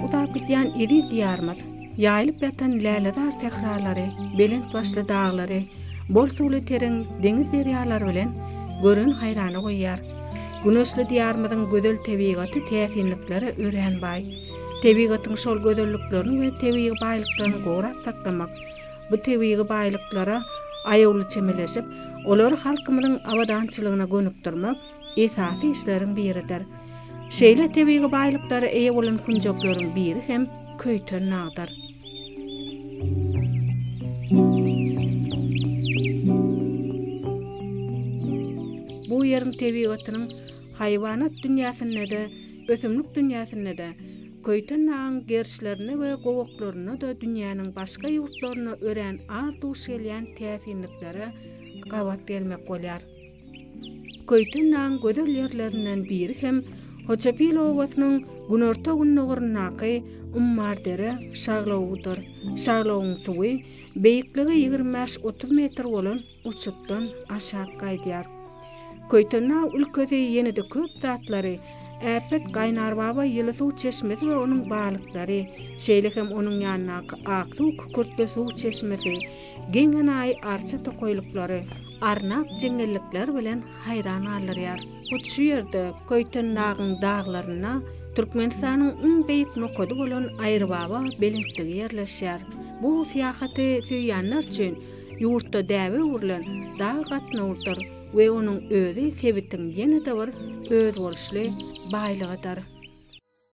uzap gidýän eziz Diýarymyz, ýaýylyp ýatan lälezar sähralary, belent başly daglary, bol suwly tereň deňiz-derýalary bilen gören haýrana goýýar. Güneşli Diýarymyzyň gözel tebigaty täsinliklere örän baý. Tebigatyň şol gözelliklerini we tebigy baýlyklaryny gorap saklamak, bu tebigy baýlyklara aýawly çemeleşip, olary halkymyzyň abadançylygyna gönükdirmek esasy işleriň biridir. Şeýle tebigy baýlyklara eýe bolan künjekleriň biri hem Köýtendagdyr. Bu ýeriň tebigatynyň haýwanat dünýäsinde-de, ösümlik dünýäsinde-de, Köýtendagyň gerişlerinde we gowaklarynda-da dünýäniň başga ýurtlarynda örän az duş gelýän täsinliklere gabat gelmek bolýar. Köýtendagyň gözel ýerlerinden biri hem Hojapil obasynyň günorta-gündogaryndaky Ummardere şaglawugydyr. Şaglawyň suwy beýikligi 25-30 metr bolan uçutdan aşak gaýdýar. Köýtendag ülkesi ýene-de köp zatlary, äpet Gaýnarbaba ýyly suw çeşmesi we onuň balyklary, şeýle hem onuň ýanyndaky Aksuw kükürtli suw çeşmesi, geň-enaýy arça tokaýlyklary, arnap jeňňellikler bilen haýran galdyrýar. Hut şu ýerde, Köýtendagyň daglarynda Türkmenistanyň iň beýik nokady bolan Aýrybaba belentligi ýerleşýär. Bu syýahaty söýýänler üçin ýurtda däbe öwrülen dag gatnawydyr we onuň özi sebitiň ýene-de bir özboluşly baýlygydyr.